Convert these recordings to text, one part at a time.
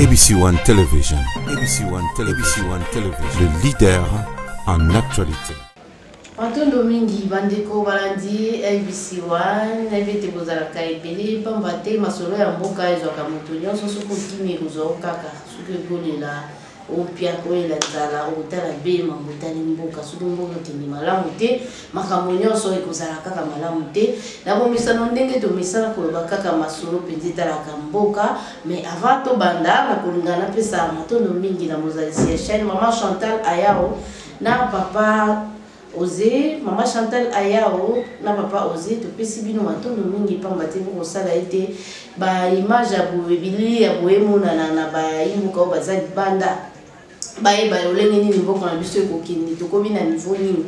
ABC One Television, ABC One Television, ABC One Television, le leader en actualité. Matondo mingi bandeko balandi ABC One, nayebi ete bozalaka ebele pamba te masolo ya mboka ezwaka moto nyonso, soki okimi ekozwa yo kaka, soki okolela Opiaka oyela nzala, okotala be mambo etali mboka. Soki mboka ekende malamu te, makambo nyonso ekozala kaka malamu te. Na bomesano ndenge tomesana koloba kaka masolo mpenza etalaka mboka. Mais avant tobanda, nakolinga napesa matondo mingi na mozalisi ya chaîne Mama Chantal Ayao na Papa Oze, Mama Chantal Ayao na Papa Oze, topesi bino matondo mingi pamba te bokosala ete ba image ya boye, bilili ya boye emonana na bayimboka oyo baza libanda, bayeba lolenge nini mboka na biso ekokende, tokomi na niveau nini,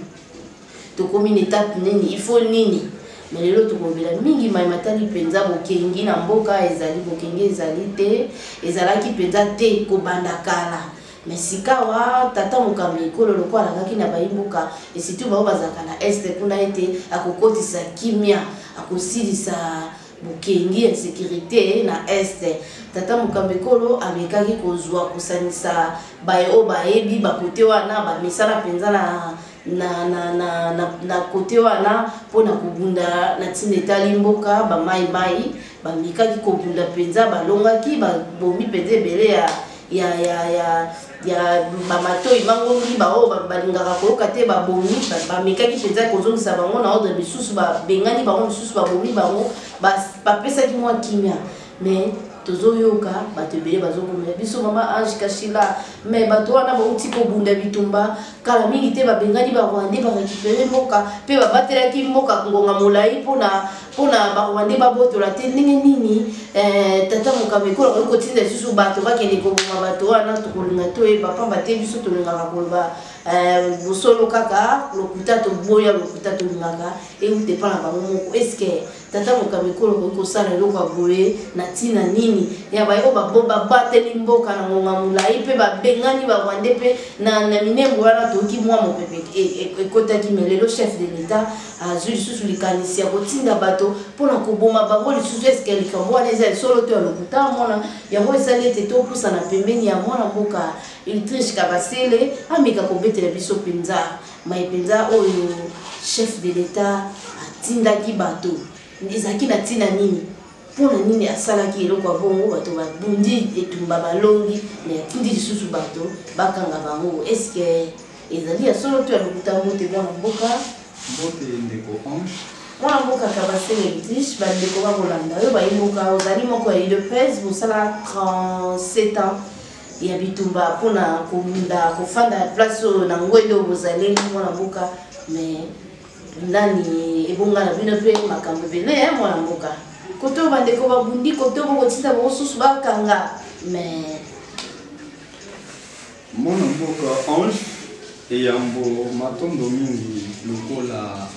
tokomi na etape nini, il faut nini. Mais lelo tokolobela mingi maye matali mpenza bokengi na mboka. Ezali bokengi ezali te, ezalaki mpenza te kobanda kala. Mais sikawa tata mokambi ekolo lokola alakaki na bayi mboka et surtout baoyo bazalaka na est kuna ete akokotisa kimia, akosilisa bokengi, insecurite na est. Tata mokambi ekolo amekaki kozwa kosangisa baye oyo bayebi bakote wana, bamesana mpenza na na, na, na, na, na kote wana mpo na kobunda na ntina etali mboka. Bamai mai bamekaki kobunda mpenza, balongaki, babomi mpenza ebele ya ya ya ya ya bamatoi bangongi, baoyo balingaka koyoka te, babomi. Bamekaki mpenza kozongisa bango na ordre, misusu babengani bango, misusu babomi bango, bapesaki mwa kimia. Mais tozoyoka bato ebele bazokomela biso, Mama Ange Kashila, mais bato wana bauti kobunda bitumba kala mingi te, babengani Barwandais, barécupérer mboka mpe babatelaki mboka ngonga molai mpona Barwandais babotola te. Ndenge nini tata mokambi ekolo akoki kotinda lisusu bato bakende koboma bato wana? Tokolinga toyeba, pamba te biso tolingaka koloba bosolo kaka, lokuta toboya, lokuta tolingaka euta epa na bango moko. Est-ce tata mokambi ekolo akoki kosala eloko ya boye na ntina nini ya baye oyo babateli mboka na ngonga molai mpe babengani Barwandais? Mpe na Minembwe wana toyoki mwa mopepe ekotaki, mais lelo chef de l'État azwi lisusu likanisi ya kotinda bato mpona koboma bango lisusu. Est-ce likambo wana eza esolo to ya lokuta? Mona yango esali ete topusana pembeni ya mwana mboka Ultrich Kabasele, ameka kobetela biso mpenza mai mpenza oyo chef de l'État atindaki bato ezalaki na ntina nini, mpona nini asalaki eloko ya bongo. Bato babundi etumba, balongi, mais atindi lisusu bato bakanga bango. Est-ce ezali ya solo to ya lokuta? Mbote, mwana mboka. Mbote, ndeko Ange. Mwana mboka Kabasele Ultrich, bandeko bakolanda oyo bayimboka, ozali moko ya UDPS, bosala 37 ans ya bitumba mpona kobunda kofanda ya place oyo na Ngwende oyo bozaleli, mwana mboka. Mais nani ebonga na bino mpe makambo ebele ya mwana mboka, kote oyo bandeko babundi, kote oyo bokotinda bango susu bakanga, mais Mwana mboka Ange, eyambo matondo mingi lokola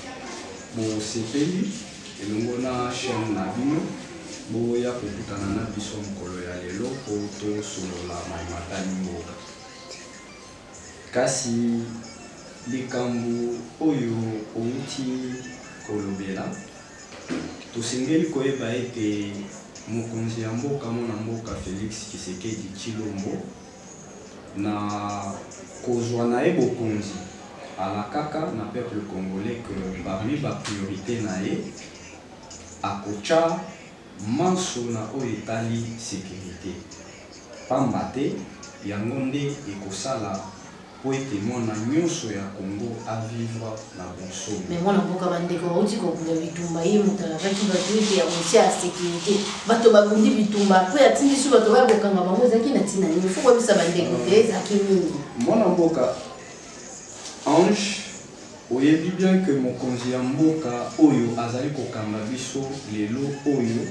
bosepeli elongo na chaîne na bino boya kokutana na biso mokolo ya lelo mpo tosolola maye matali mboka. Kasi likambo oyo outi kolobela, tosengeli koyeba ete mokonzi ya mboka, mwana mboka Félix Tshisekedi Tshilombo, na kozwa na ye bokonzi, alakaka na peuple congolais que parmi bapriorité na ye akotya manso na oyo etali sécurité, pamba te yango nde ekosala po ete mwana nyonso ya Congo avivre na bonsomi. Mais mwana mboka, bandeko bauti kobunda bitumba, ye moto alakaki bato ete ya kotia ya sécurité, bato babundi bitumba mpe atindi so bato baya kokanga bango, ezalaki na ntina nini? Faut koyebisa bandeko te ezalaki nini. Mwana mboka Ange, oyebi bien que mokonzi ya mboka oyo azali kokamba biso lelo oyo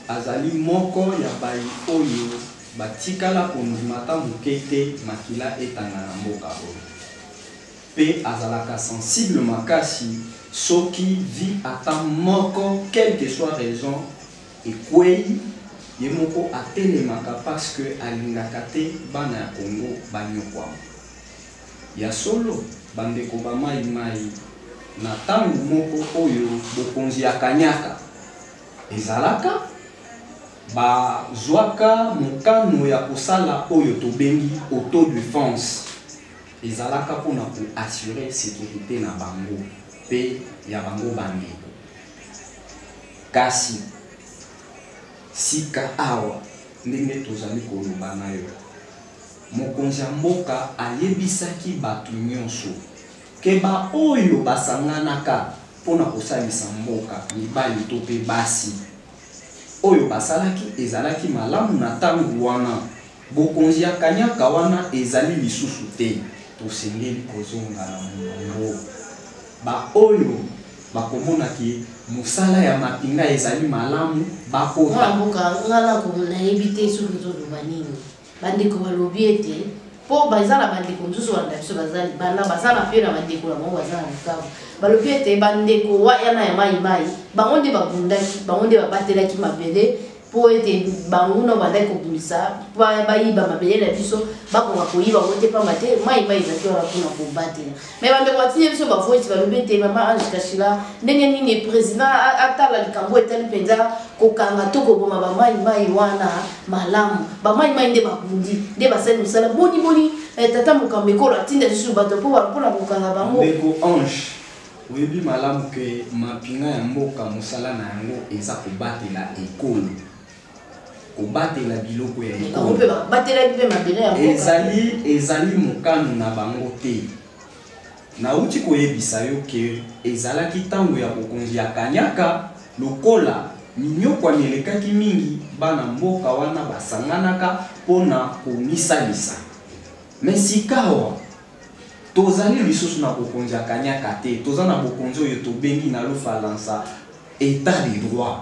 azali moko ya bayi oyo batikala kondima ata moke te makila etanga na mboka oyo, mpe azalaka sensible makasi soki vie ata moko, quelle que soit raison, ekwei. Ye moko atelemaka parce que alingaka te bana ya Congo banyokwama. Ya solo, bandeko bamai mai, na ntango moko oyo bokonzi ya kanyaka ezalaka. Bazwaka mokano ya kosala oyo tobengi autodefense, ezalaka mpona koassurer sécurité na bango mpe ya bango bandeko. Kasi sika awa, ndenge tozali koloba na yo, mokonzi ya mboka ayebisaki bato nyonso ke baoyo basanganaka mpona kosalisa mboka, mibali to mpe basi, oyo basalaki ezalaki malamu na ntango wana. Bokonzi ya kanyaka wana ezali lisusu te, tosengeli kozonga na molongo. Baoyo bakomonaki mosala ya mapinga ezali malamu bakota. Mwana mboka, nga nayebi te soki ozoloba nini. Bandeko balobi ete mpo baza na bandeko mosusu balanda biso, baza libanda, baza na mpe na bandeko na bango baza na Bukavu. Balobi ete bandeko wana ya Mai Mai, bango nde babundaki, bango nde babatelaki mabele mpo ete banguna bandaki kobundisa bayiba mabele na biso, bakoka koyiba yango te, pamba te Mai Mai ezalaki wana mpona kobatela. Mais bandeko batindi biso bavoice, balobi ete mama Ange Kashila, ndenge nini président atala likambo etali mpenza kokanga to koboma bamai mai wana malamu? Bamai mai nde babundi, nde basali mosala. Boni boni tata mokambi ekolo atinda lisusu bato mpo mpona kokanga bango? Ndeko Ange, oyebi malamu ke mapinga ya mboka, mosala na yango eza kobatela ekolo, kobatela biloko ya bango ekolo. Mpe batelaki mpe mabele ya mboka. Ezali mokano na bango te. Nauti koyebisa yo ke ezalaki ntango ya bokonzi ya kanyaka. Lokola minyokwami elekaki mingi, bana mboka wana basanganaka mpona komisalisa. Mais sikawa tozali lisusu na bokonzi ya kanyaka te, toza na bokonzi oyo tobengi na lofalansa état de droit.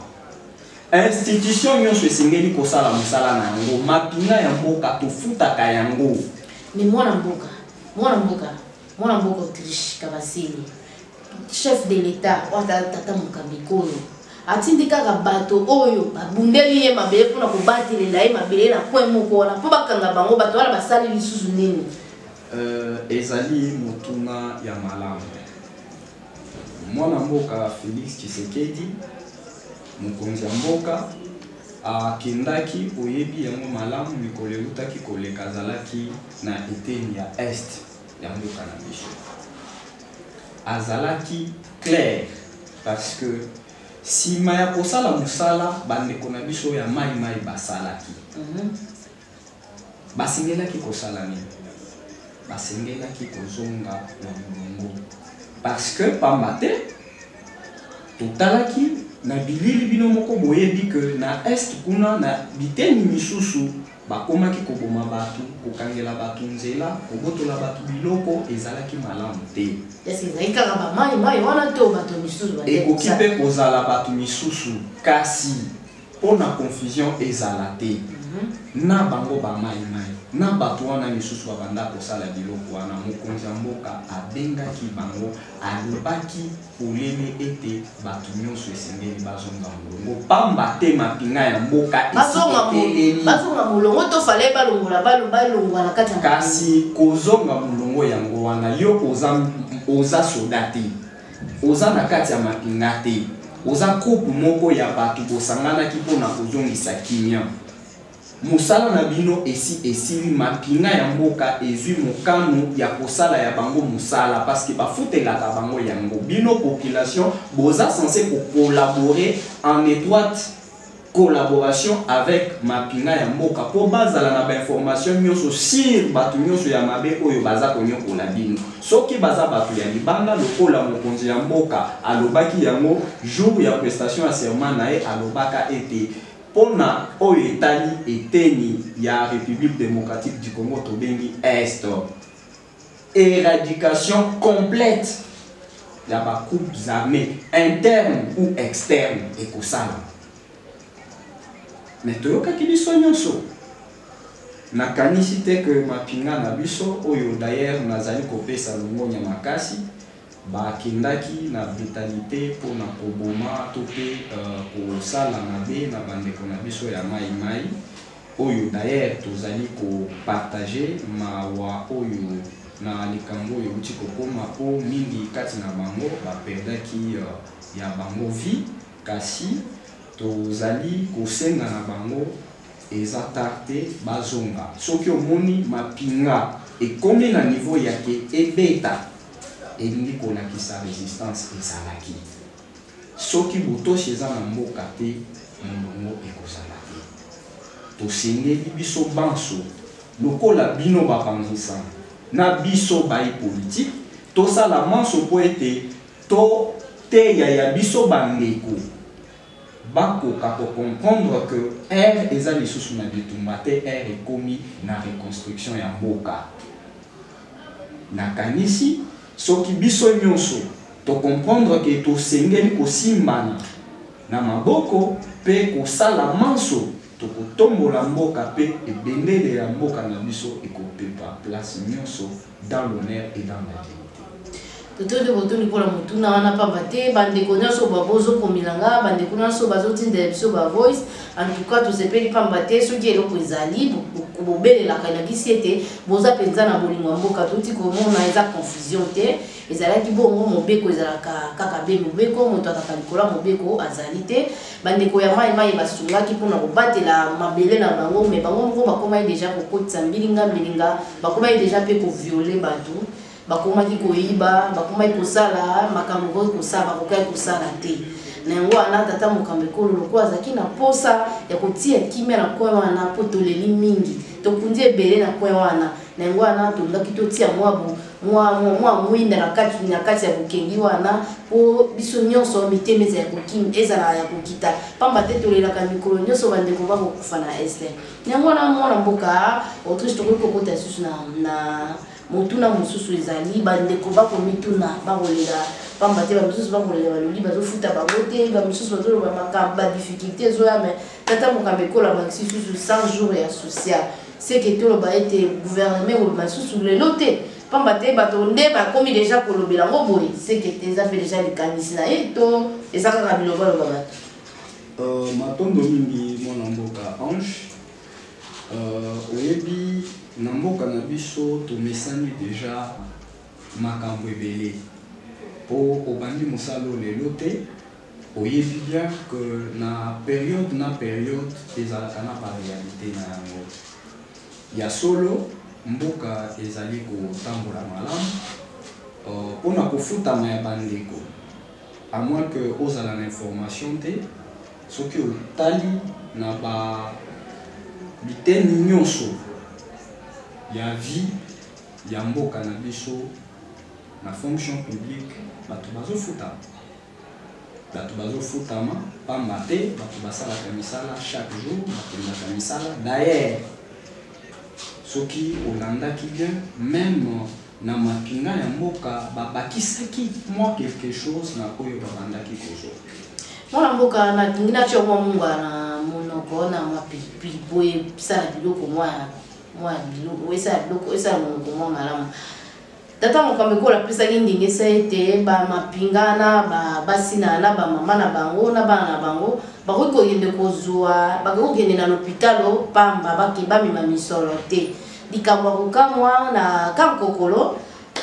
Institution nyonso esengeli kosala mosala na yango. Mapinga ya mboka, tofutaka yango. Mais mwana mboka, mwana mboka, mwana mboka Autriche Kabasele, chef de l'État oyo ata tata mokambi ekolo atindi kaka bato oyo babundeli ye mabele mpona kobatelela ye mabele na coin moko wana, mpo bakanga bango, bato wana basali lisusu nini? Ezali motuna ya malamu. Mwana mboka Félix Tshisekedi, mokonzi ya mboka, akendaki, oyebi yango malamu, mikolo eutaki koleka azalaki na eteni ya est ya mboka na biso. Azalaki clair, parce que nsima ya kosala mosala bandeko na biso ya Mai Mai basalaki, basengelaki kosala nini? Basengelaki kozonga na molongo, parce que pamba te totalaki na bilili, bino moko boyebi ke na est kuna, na biteni misusu, bakomaki koboma bato, kokangela bato nzela, kobotola bato biloko. Ezalaki malamu te. Est-ce ezalaki kaka bamai mai wana to bato misusu? Ekoki mpe kozala bato misusu, kasi mpo na confusion ezala te, na bango bamai mai na bato wana misusu babanda kosala biloko wana, mokonzi ya mboka abengaki bango, alobaki polele ete bato nyonso esengeli bazonga molongo, pamba te mapinga ya mboka esi etelemi. Bazonga molongo to fale balongola, balongwa na kati ya Kasi kozonga molongo yango wana, yo oza soda te, oza na kati ya mapinga te, oza groupe moko ya bato bosanganaki mpona kozongisa kimia. Mosala na bino esi esili. Mapinga ya mboka ezwi mokano ya kosala ya bango mosala, parce que bafutelaka bango yango. Bino population boza censé kocollaborer en étroite collaboration avec mapinga ya mboka mpo bazala na bainformation nyonso sur bato nyonso ya mabe oyo baza konyokola bino, soki baza bato ya libanda. Lokola mokonzi ya mboka alobaki yango jour ya prestation ya serment na ye, alobaka ete mpona oyo etali eteni ya République démocratique du Congo tobengi est, éradication complète ya bagroupes armés interne ou externe ekosala. Mais toyokaki biso nyonso, nakanisi te ke mapinga na biso oyo, d'ailleurs nazali kopesa longonya makasi, bakendaki na brutalité mpona koboma to mpe kosala mabe na bandeko na biso ya Mai Mai, oyo d'ailleurs tozali kopartager mawa oyo na likambo oyo euti kokóma, mpo mingi kati na bango baperdaki ya bango vie. Kasi Tozali kosenga na bango, eza tard te, bazonga. Soki omoni mapinga ekomi na niveau ya ke ebeta, elingi kolakisa resistance ezalaki. Soki botosi eza na mboka te, molongo ekozala te. Tosengeli biso banso, lokola bino bapanzi sango na biso bayi politiki, tosala manso mpo ete toteya ya biso bandeko bakoka ko comprendre que heure eza lisusu na bitumba te, heure ekomi na reconstruction ya mboka. Nakanisi soki biso nyonso to comprendre que tosengeli kosimbana na maboko mpe kosala manso, tokotombola mboka mpe ebendele ya mboka na biso ekopepa place nyonso dans l'honneur et dans la dignité. Totondi botondi mpona motuna wana, pamba te bandeko nyonso babozokomela nga, bandeko nyonso bazotindela biso bavoice, en tout cas tosepeli, pamba te soki eloko ezali bobelelaka, elakisi ete boza mpenza na bolingo ya mboka. Touti komona, eza confusion te, ezalaki bongo. Mobeko ezalaka kaka be mobeko, moto akaka likolo ya mobeko azali te. Bandeko ya mai mai basungaki mpona kobatela mabele na bango, mais bango moko bakomaki déjà kokotisa mbilinga mbilinga, bakomaki déjà mpe kovioler bato, bakomaki koyiba, bakomaki kosala makambo koki kosala, bakokaki kosala te. Na yango wana, tata mokambi ekolo lokola azalaki na posa ya kotia kimia na coin wana, mpo toleli mingi, tokundi ebele na coin wana. Na yango wana tolingaki totia mwa mwinda na kati ya bokengi wana, mpo biso nyonso mitema ezala ya kokita, pamba te tolelaka mikolo nyonso bandeko bakokufa na Est. Yango wana, mwana mboka Autriche, tokoki kokota lisusu na motuna mosusu. Ezali bandeko bakomituna, bakolela, pamba te bamisusu bakolela, balobi bazofuta bango te, bamisusu bazoloba makambo, badifficulté ezoya. Mais tata mokambi ekolo abakisi lisusu 100 jours ya social, seke toloba ete gouvernement ekoloba lisusu lelo te, pamba te bato nde bakomi déjà kolobela yango boye, seke te eza mpe déjà likanisi na ye to eza kaka bilobaloba bato? Matondo mingi, mwana mboka Ange. Oyebi, na mboka na biso tomesani déjà makambo ebele, mpo obandi mosala oyo lelo te. Oyebi bien que na période na période ezalaka na baréalité na yango. Ya solo, mboka ezali kotambola malamu mpona kofutama ya bandeko, à moins que ozala na information te. Soki otali na ba biteni nyonso ya vie ya mboka na biso, na fonction publique bato bazofutama, bato bazofutama, pamba te bato basalaka misala chaque jour, bakendaka misala. D'ailleurs, soki olandaki bien, même na mapinga ya mboka babakisaki mwa quelque chose na oyo babandaki kozwa. Mwana mboka, nalingi natia mwa munga na monoko na mwa pilipili po esala biloko, mwa biloko esala, biloko esala monoko mwa malamu. Tata mokambi ekolo apesaki ndingisa ete bamapinga na basi na bamama na bango na bana na bango bakoki kokende kozwa, bakoki kokende na lopitalo pamba, bamema misolo te. Likambo ya kokamwa, na kankokolo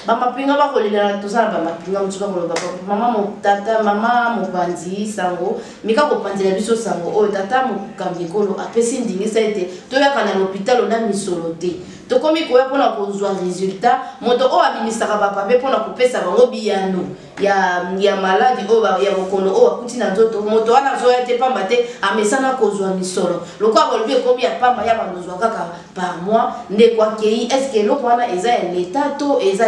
bamapinga bakolela, tozala bamapinga mosusu bakoloba: "Mama, tata, mama mopanzi sango, mika kopanzela biso sango oyo. Tata mokambi ekolo apesi ndingisa ete toyaka na lopitalo na misolo te. Tokomi koya mpona kozwa résultat, moto oyo abimisaka bapapier mpona kopesa bango biyano ya maladi oyo, ya bokono oyo akuti na nzoto, moto wana azoya te, pamba te amesana kozwa misolo. Lokola balobi ekomi ya pamba, ya bandozwa kaka par mois." Ndeko akei, est-ce eloko wana eza ya leta to eza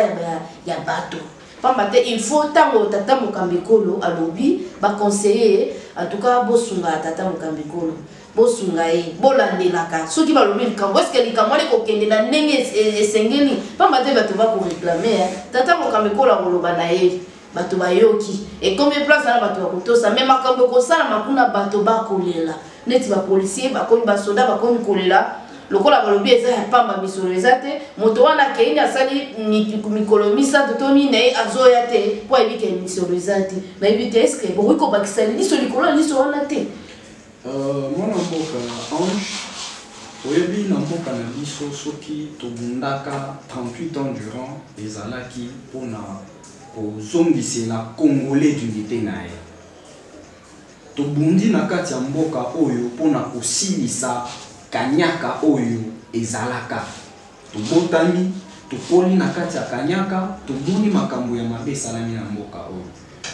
ya bato? Pamba te il faut, ntango tata mokambi ekolo alobi, baconseiller en tout cas bosunga tata mokambi ekolo, bosunga ye, bolandelaka soki balobi likambo, eske likambo wana ekokende na ndenge esengeli? Pamba te bato bakoréclamer, tata mokambi ekolo akoloba na ye, bato bayoki, ekomi place wana, bato bakotosa. Mais makambo ekosalama kuna, bato bakolela neti bapolicier bakomi, basoda bakomi kolela lokola balobi eza ya pamba, misolo eza te. Moto wana akei, asali mikolo 3 to 4, azoya te mpo ayebi ke misolo eza te. Nayebi te, est-ce bokoki kobakisa liso likolo ya liso wana te? Mwana mboka Ange, oyebi, na mboka na biso, soki tobundaka 38 ans durant, ezalaki mpona kozongisela Congolais d'unité na ye. Tobundi na kati ya mboka oyo mpona kosilisa kanyaka oyo ezalaka. Tobotami, tokoli na kati ya kanyaka, tomoni makambo ya mabe esalami na mboka oyo.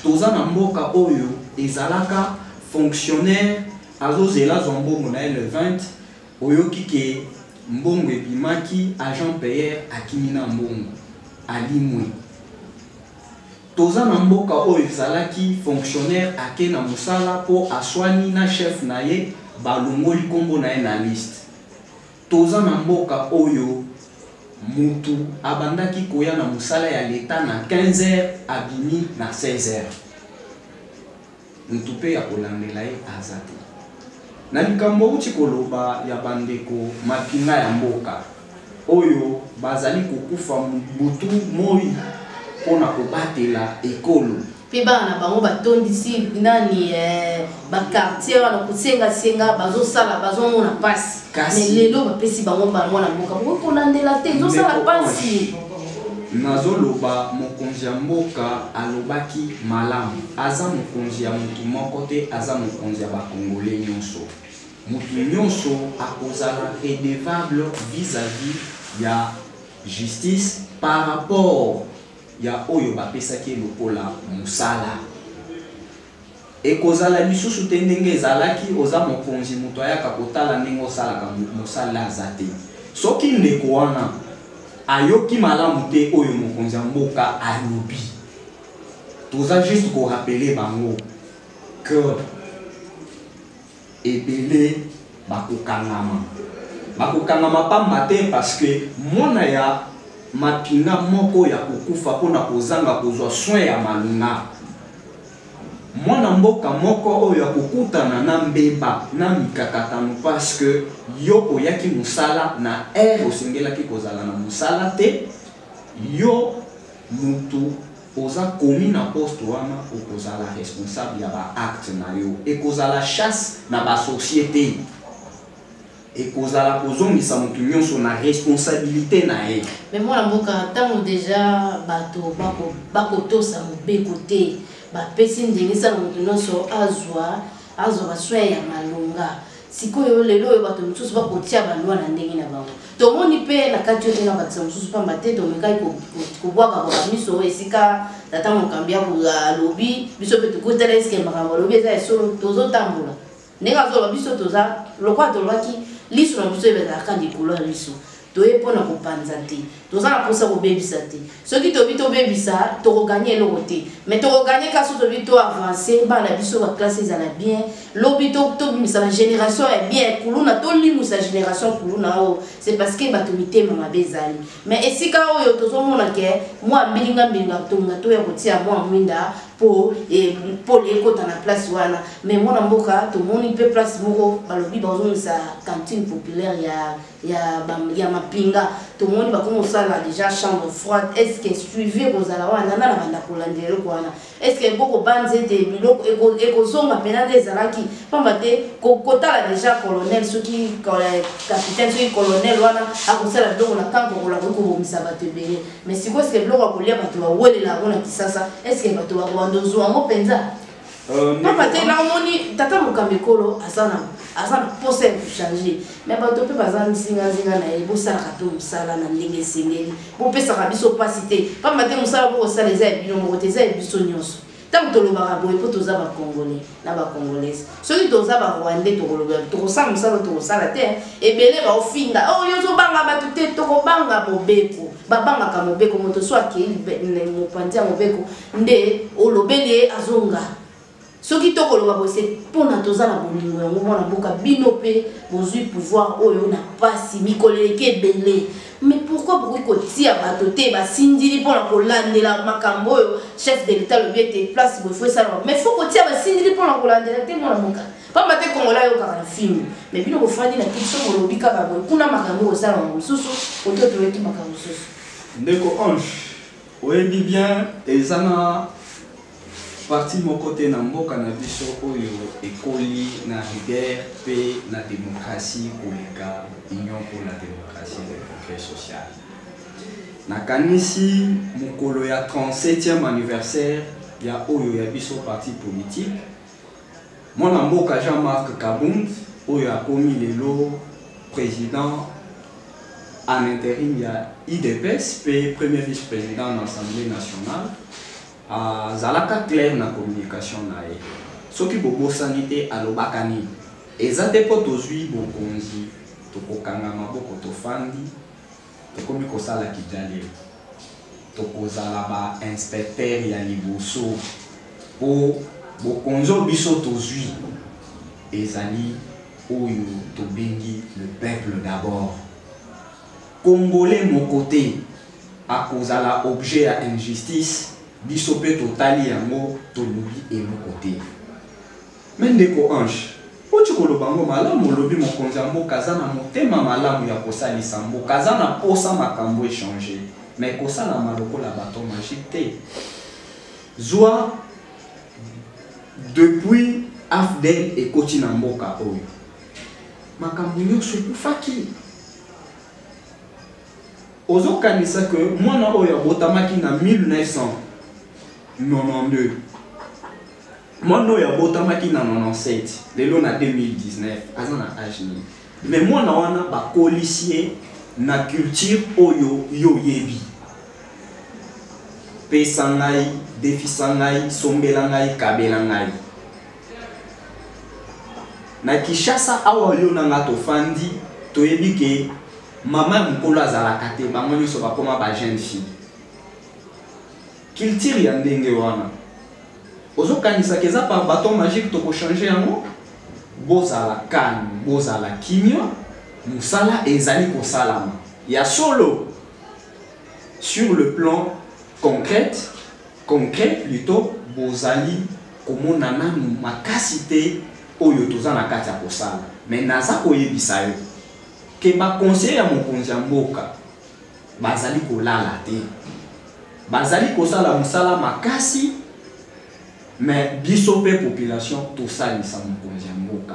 Toza na mboka oyo ezalaka fonctionnaire azozela azwa mbongo na ye le 20, oyoki ke mbongo ebimaki, agent payeur akimi na mbongo, alimwe. Toza na mboka oyo ezalaki fonctionnaire ake na mosala mpo aswani na chef na ye, balongoli nkombo na ye na liste. Toza na mboka oyo mutu abandaki koya na mosala ya leta na 15 heures, abimi na 16 heures. Mutu mpe ya kolandela ye aza te. Na likambo outi koloba ya bandeko mapinga ya mboka oyo bazali kokufa butu moi mpo na kobatela ekolo. Mpe bana na bango batondisi nani baquartier wana kosengasenga, bazosala, bazomona mpasi. Mais lelo bapesi bango mwana mboka, bokoki kolandela te, ezosala mpasi. Nazoloba, mokonzi ya mboka alobaki malamu. Aza mokonzi ya motu moko te, aza mokonzi ya bakongole nyonso. Motu nyonso akozala redevable vis-à-vis ya justice par rapport ya oyo bapesaki lokola mosala. Ekozala lisusu te ndenge ezalaki, oza mokonzi, moto ayaka kotala ndenge osalaka mosala aza te. Soki ndeko wana ayoki malamu te oyo mokonzi ya mboka alobi, toza juste korappeler bango que ebele bakokangama. Bakokangama pamba te, parce que mwana ya mapinga moko ya kokufa mpona kozanga kozwa soin ya malunga, mwana mboka moko oyo akokutana na mbeba na mikakatano parce que yo oyaki mosala na heure osengelaki kozala na mosala te, yo mutu oza komi na poste wana, okozala responsable ya baacte na yo. Ekozala chasse na basociété, ekozala kozongisa motu nyonso na responsabilité na ye. Mais mwana mboka, ntango deja bato bakotosa mobeko te, bapesi ndingisa na moto nyonso azwa basoin ya malonga, sikoyo lelo oyo bato mosusu bakotia baloi na ndenge na bango. Tomoni mpe na kati oyo te na bakisa mosusu, pamba te tomekaki kobwaka bamiso oyo esika tata mokambi alobi, biso mpe tokotala eske makambo alobi eza ya solo. Tozotambola ndenge azoloba, biso toza lokola tolobaki, liso na biso ezalaka likolo ya liso. Toye mpona kopanza te, toza na mposa kobebisa te. Soki tobi tobebisa, tokogagner eloko te, mais tokogagner kasi tobi toavancer bana biso, baclasse ezala bien, lobi tobimisa bagénération ya bien. Kuluna, tolimwisa génération kuluna oyo, c'est parce que bato mitema mabe ezali. Mais esika oyo tozomona ke mwa mbilinga mbilinga, tonga toya kotia mwa mwinda po pole ekota na place wana. Mais mwana mboka, tomoni mpe place moko balobi bazongisa cantine populaire ya mapinga. Tomoni bakomi kosala déjà chambre froide. Est ce que suivi ekozala wana na banda kolandela eloko wana? Est ce que bokobanza ete biloko ekozonga mpena nde ezalaki? Pamba te kotala déjà colonel, soki capitaine, soki colonel wana akosala biloko na kankokola, koki kobomisa bato ebele. Mais sikoyo, est ce que biloko ya kolia bato bawelela yango na Kisasa, est ce que bato bakobanda ozwa yango mpenza? Pamba te naomoni tata mokambi ekolo aza na posa ya kochanger, mais bato mpe baza nzinganzinga na ye. Bosalaka mpe mosala na ndenge esengeli, bopesaka biso mpasi te, pamba te mosala bokosala eza ya bino moko te, eza ya biso nyonso. Ntango tolobaka boye, mpo toza bacongolais na bacongolaise. Soki toza barwandais, tokoloba tokosala mosala, tokosala te. Ebele baofinga oyo, ozobanga bato te. Tokobanga mobeko, babangaka mobeko. Moto so akei mopanzi ya mobeko nde olobeli ye, azonga. Soki tokoloba boye, se mpona toza na bolingo yango. Mwana mboka, bino mpe bozwi pouvoir oyo na pasi, mikolo eleki ebele, mais pourquoi bokoki kotia bato te basindili mpona kolandela makambo oyo chef de l'état alobi ete place boye faut esalama? Mais faut kotia basindili mpona kolandela te, mwana mboka, pamba te Kongola ayokaka na filme. Mais bino bofandi na kiti, so bolobi kaka boye, kuna makambo ekosalama mosusu, oto toyoki makambo mosusu. Ndeko Ange, oyebi bien, eza na parti moko te na mboka na biso oyo ekoli na rigueur mpe na démocratie koleka Union pour la démocratie et le progrès social. Nakanisi mokolo ya 37e anniversaire ya oyo ya biso parti politique. Mwana mboka Jean-Marc Kabund oyo akomi lelo président en intérim ya UDPS mpe premier vice-président na Assemblée nationale azalaka clair na communication na ye. Soki bobosani te, alobaka nini? Eza te mpo tozwi bokonzi tokokanga maboko tofandi tokomi kosala kijalelo. Tokozala ba inspecteur ya liboso mpo bokonzi oyo biso tozwi ezali oyo tobengi le peuple d'abord. Congolais moko te akozala objet ya injustice, biso mpe totali yango tolobi eloko te. Mais ndeko Ange, oti koloba yango malamu, olobi mokonzi ya mboka aza na motema malamu ya kosalisa mboka, aza na posa makambo echanger, mais kosalama lokola baton magique te. Zwa depuis AFDL ekoti na mboka oyo, makambo nyonso ekufaki. Ozokanisa que mwana oyo abotamaki na 1992, mwana oyo abotamaki na 97, lelo na 2019 aza na age nini? Mais mwana wana bakolisi ye na culture oyo yo oyebi. Pesa ngai, defisa ngai, sombela ngai, kabela ngai. Na Kinshasa awa yo na nga tofandi, toyebi ke mama ya mokolo azalaka te, bango nyonso bakoma ba jeune fille. Culture ya ndenge wana ozokanisaka eza par baton magique tokochange yango? Bozala calme, bozala kimia, mosala ezali kosalama ya solo sur le plan concret, concret plutôt, bozali komona nanu makasi te oyo toza na kati ya kosala. Mais naza koyebisa yo ke ba conseiller ya mokonzi ya mboka bazali kolala te, bazali kosala mosala makasi, mais biso mpe population tosalisa mokonzi ya mboka.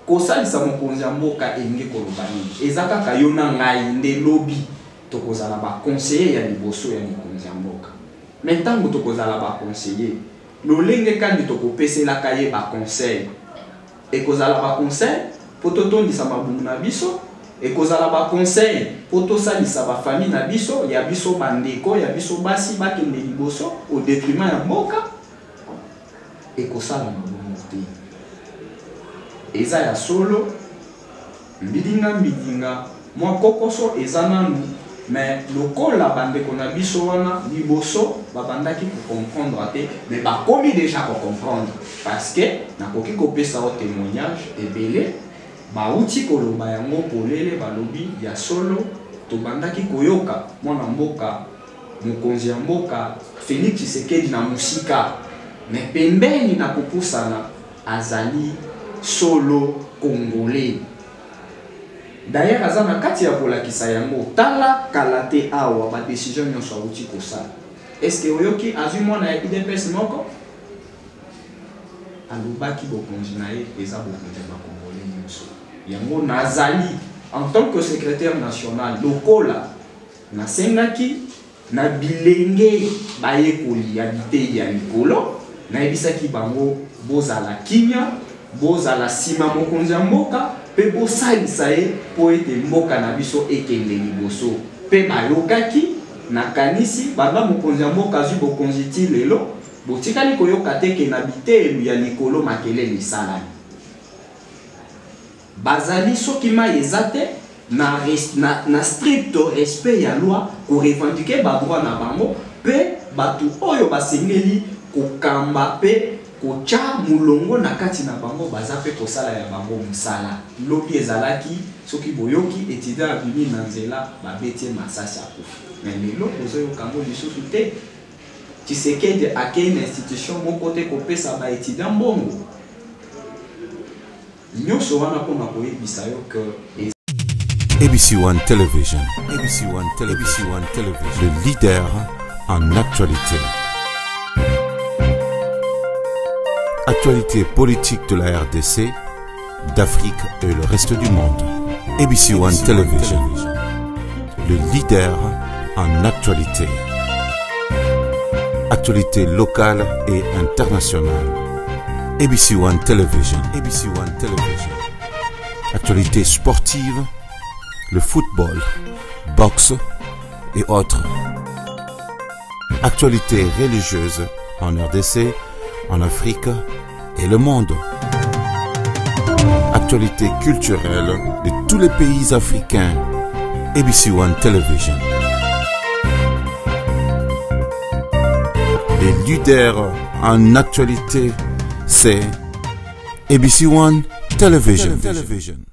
Kosalisa mokonzi ya mboka elingi koloba nini? Eza kaka yo na ngai nde lobi tokozala ba conseiller ya liboso ya mokonzi ya mboka. Mais ntango tokozala ba conseiller, lolenge kani tokopeselaka ye ba conseil? Ekozala ba conseil mpo totondisa mabumu na biso, ekozala ba conseil mpo tosalisa ba famille na biso, ya biso bandeko, ya biso basi bakende liboso au detriment ya mboka? Ekosalama bongo te. Eza ya solo, mbidinga mbidinga, mwa kokoso eza nanu, mais lokola bandeko na biso wana liboso babandaki ko comprendre te, mais bakomi dejà ko comprendre, parce que nakoki kopesa yo témoignage ebele bauti koloba yango polele, balobi ya solo tobandaki koyoka mwana mboka mokonzi ya mboka Felix Tshisekedi na mosika, mais pembeni na kopusana azali solo congolais. D'ailleurs aza na kati ya kolakisa yango, tala kala te awa ba décision nyonso awuti kosala. Est-ce que oyoki azwi mwana ya UDPS moko? Alobaki bokonzi na ye eza bokonzi ya ba congolais nyonso. Yango nazali en tant que secrétaire national lokola nasengaki na bilenge bayekoli ya bitei ya likolo, nayebisaki bango bozala kimia, bozala nsima mokonzi ya mboka mpe bosalisa ye mpo ete mboka na biso ekende liboso. Mpe bayokaki, nakanisi banda mokonzi ya mboka azwi bokonzi ti lelo, botikali koyoka te ke na biteyelo ya likolo makelele esalami. Bazali soki mayi eza te na, na, na strict respect ya loi ko revendiquer ba droit na bango pe batu oyo basengeli kokamba pe kotya molongo na kati na bango baza pe kosala ya bango mosala. Lobi ezalaki soki boyoki etudiant abimi na nzela babeti ye masasi akufi, mais lelo bozoyoka yango lisusu te. Tshisekedi akei na institution moko te kopesa ba etudiant mbongo. Nyonso wana mpo na koyebisa yo que ABC One Television, ABC One Television, ABC One Television, le leader en actualité. Actualité politique de la RDC, d'Afrique et le reste du monde. ABC One Television, le leader en actualité. Actualité locale et internationale. ABC One Television. ABC One Television. Actualité sportive, le football, boxe et autres. Actualité religieuse en RDC, en Afrique et le monde. Actualité culturelle de tous les pays africains. ABC One Television. Les leaders en actualité, c'est ABC One Television. Television.